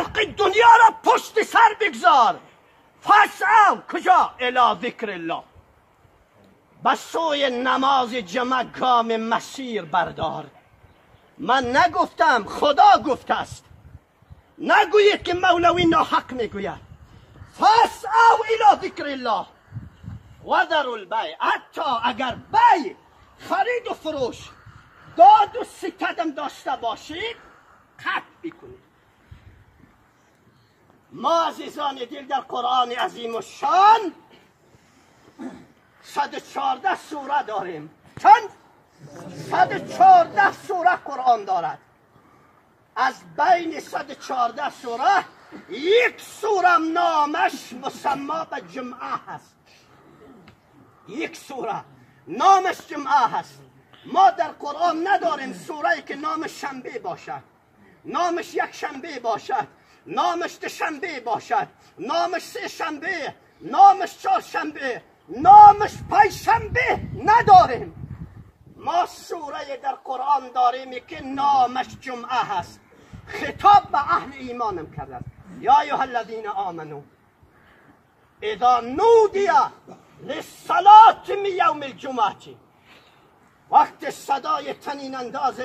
زرق دنیا را پشت سر بگذار. فاسعوا کجا؟ الی ذکر الله، به سوی نماز جمعه گام مسیر بردار. من نگفتم، خدا گفته است. نگویید که مولوی ناحق میگوید. فاسعوا الی ذکر الله وذروا البیع. حتی اگر بیع، خرید و فروش، داد و ستدم داشته باشید، قطع بکنید. ما عزیزان دل در قرآن عظیم الشان 114 سوره داریم. چند؟ 114 سوره قرآن دارد. از بین 114 سوره یک سوره نامش مسما به جمعه هست. یک سوره نامش جمعه هست. ما در قرآن نداریم سوره که نامش شنبه باشد، نامش یک شنبه باشد، نامش دوشنبه باشد، نامش سه شنبه، نامش چهارشنبه، نامش پنجشنبه نداریم. ما سوره در قرآن داریم که نامش جمعه هست. خطاب به اهل ایمانم کرده است. یا ایها الذین آمنوا اذا نودی للصلاة من یوم الجمعه، وقت صدای طنین انداز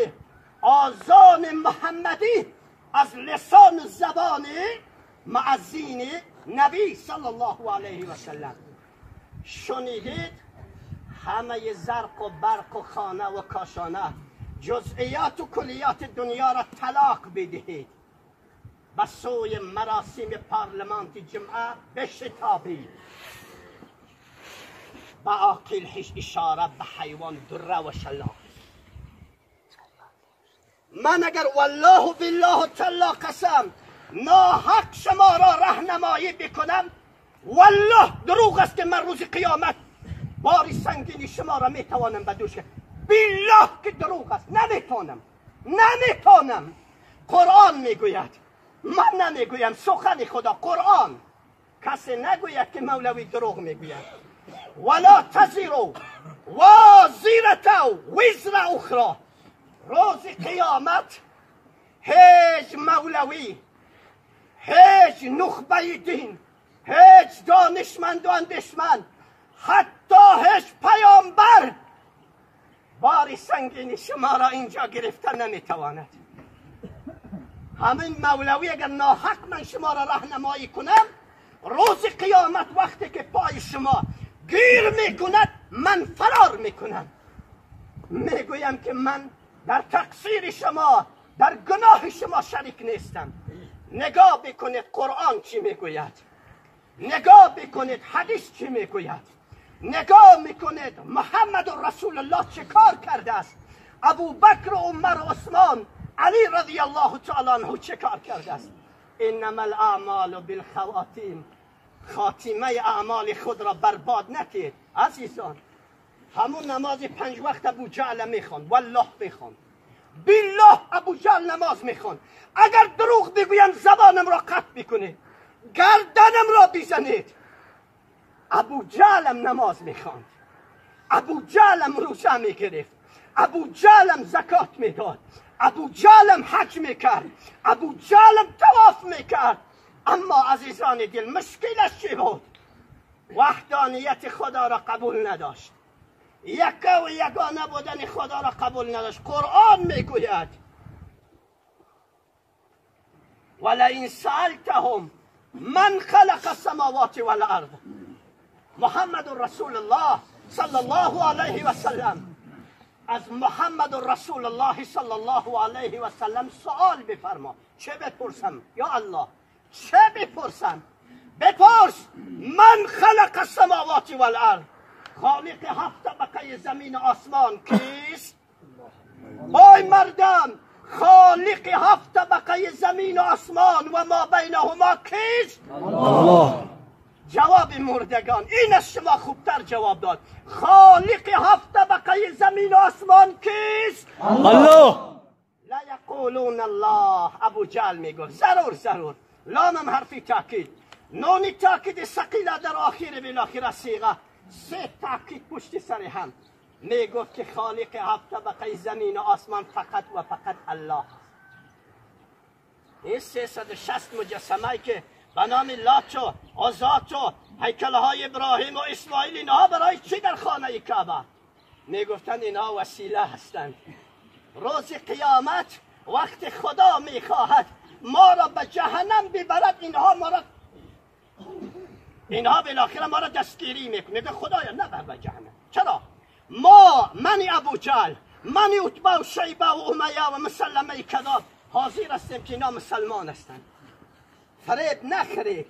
آذان محمدی از لسان زبان معزین نبی صلی الله علیه و سلم شنیدید، همه زرق و برق و خانه و کاشانه، جزئیات و کلیات دنیا را طلاق بدهید، به سوی مراسم پارلمان جمعه بشتابید. به عاقل هیچ اشاره، به حیوان دره و شلاق. من اگر والله بالله تعالی قسم ناحق شما را راهنمایی بکنم، والله دروغ است که من روز قیامت باری سنگینی شما را میتوانم به دوش. بالله که دروغ است، نمیتونم، نمیتونم. قرآن میگوید، من نمیگویم، سخن خدا قرآن. کسی نگوید که مولوی دروغ میگوید. ولا تزر وازرة وزر اخرى. روز قیامت هیچ مولوی، هیچ نخبه دین، هیچ دانشمند و اندیشمند، حتی هیچ پیامبر بار سنگینی شما را اینجا گرفته نمیتواند. همین مولوی اگر ناحق من شما را راهنمایی کنم، روز قیامت وقتی که پای شما گیر میکند، من فرار میکنم. میگویم که من در تقصیر شما، در گناه شما شریک نیستم. نگاه بکنید قرآن چی میگوید، نگاه بکنید حدیث چی میگوید، نگاه میکنید محمد رسول الله چه کار کرده است، ابو بکر و عمر و عثمان، علی رضی الله تعالی عنه چه کار کرده است. انما الاعمال بالخواتیم. خاتمه اعمال خود را برباد نکنید عزیزان. همون نماز 5 وقت ابو جهل میخوان، والله میخوان، بالله ابو جهل نماز میخوان. اگر دروغ بگویم زبانم را قطع بکنید، گردنم را بزنید. ابو جهلم نماز میخواند، ابو جهلم روزه میگرفت، ابو جهلم زکات میداد، ابو جهلم حج میکرد، ابو جهلم طواف میکرد. اما عزیزان دل مشکلش چی بود؟ وحدانیت خدا را قبول نداشت، یکه و یگانه بودن خدا را قبول نداشت. قرآن میگوید ولئن سألتهم من خلق السماوات والارض، محمد رسول الله صلی الله علیه و سلم. از محمد رسول الله صلی الله علیه و سلم سوال بفرما. چه بپرسم یا الله؟ چه بپرسم؟ بپرس من خلق السماوات والارض، خالق هفت طبقه زمین و آسمان کیست؟ آی مردم، خالق هفت طبقه زمین و آسمان و ما بینهما کیست؟ الله. جواب مردگان این از شما خوبتر جواب داد. خالق هفت طبقه زمین و آسمان کیست؟ الله. لا یقولون الله. ابو جهل میگفت ضرور ضرور، لامم حرفی تاکید، نون تاکید ثقیله در آخر بالاخره صیغه، سه تاکید پشت سر هم. میگفت که خالق هفت طبقه زمین و آسمان فقط و فقط الله است. این 360 مجسمه که به نام لات و عزات و هیکلهای ابراهیم و اسماعیل، اینها برای چی در خانه کعبه؟ میگفتند اینها وسیله هستند. روز قیامت وقت خدا میخواهد ما را به جهنم ببرد، اینها ما را، اینها بالاخره ما را دستگیری میکنه. میگه خدایا نبر به جهنم. چرا؟ ما، من ابو جهل، من عتبه و شیبه و امیه و مسلمه کذاب حاضر هستیم که اینا مسلمان هستند. فریب نخرید،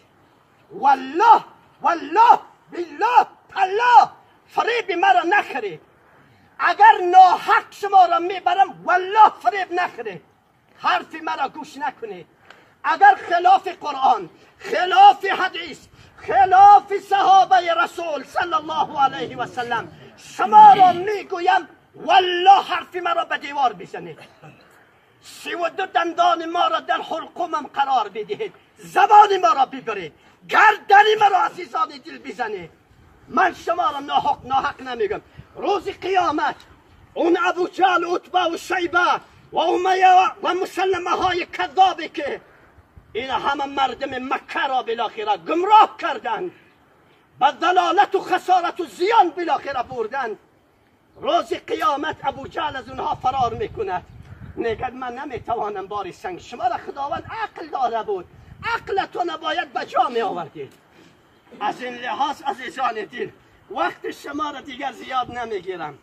والله والله بالله تالله فریب مرا نخرید. اگر ناحق شما را میبرم والله فریب نخرید، حرف مرا گوش نکنید. اگر خلاف قرآن، خلاف حدیث، خلاف صحابه رسول صلی الله علیه و سلم شما را میگویم والله حرف مرا به دیوار بزنید. 32 دندان ما را در حلقومم قرار بدهید، زبان ما را ببرید، گردن مرا عزیزان دل بزنید. من شما را ناحق نمیگم. روز قیامت اون ابو جهل، عتبه و شیبه و امیه و مسلمه های کذابی که این همه مردم مکه را بالاخره گمراه کردند، به ضلالت و خسارت و زیان بالاخره بردند، روز قیامت ابو جهل از اونها فرار میکند. میگه من نمیتوانم باری سنگ شما را خداوند عقل داده بود، عقلتون باید به جا می آوردید. از این لحاظ عزیزان دل وقت شما را دیگر زیاد نمیگیرم.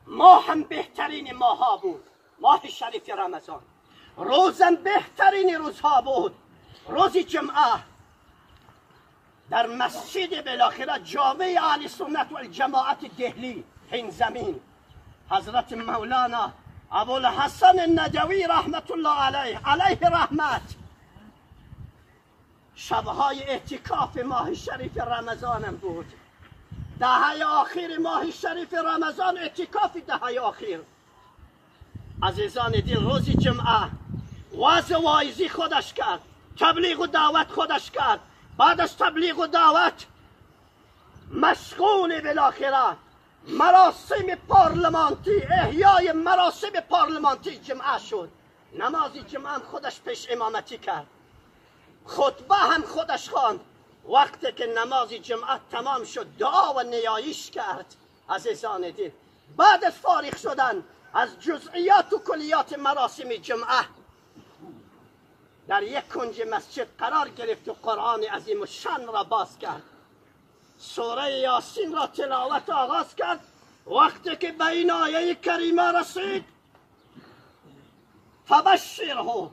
ماه هم بهترین ماها بود، ماه شریف رمضان. روزم بهترین روزها بود، روز جمعه در مسجد بالاخره جامعه اهل سنت و الجماعت دهلی هین زمین، حضرت مولانا ابوالحسن ندوی رحمت الله علیه، علیه رحمت، شبهای اعتکاف ماه شریف رمضانم بود. دهه آخر ماه شریف رمضان، اعتکاف دهه آخر. عزیزان دل روز جمعه وعظ واعظی خودش کرد، تبلیغ و دعوت خودش کرد. بعد از تبلیغ و دعوت مشغول بالاخره مراسم پارلمانتی، احیای مراسم پارلمانتی جمعه شد. نماز جمعه هم خودش پیش امامتی کرد، خطبه هم خودش خواند. وقتی که نماز جمعه تمام شد دعا و نیایش کرد. عزیزان دل بعد از فارغ شدن از جزئیات و کلیات مراسم جمعه در یک کنج مسجد قرار گرفت و قرآن عظیم الشان را باز کرد، سوره یاسین را تلاوت آغاز کرد. وقتی که به این آیه کریمه رسید، فبشره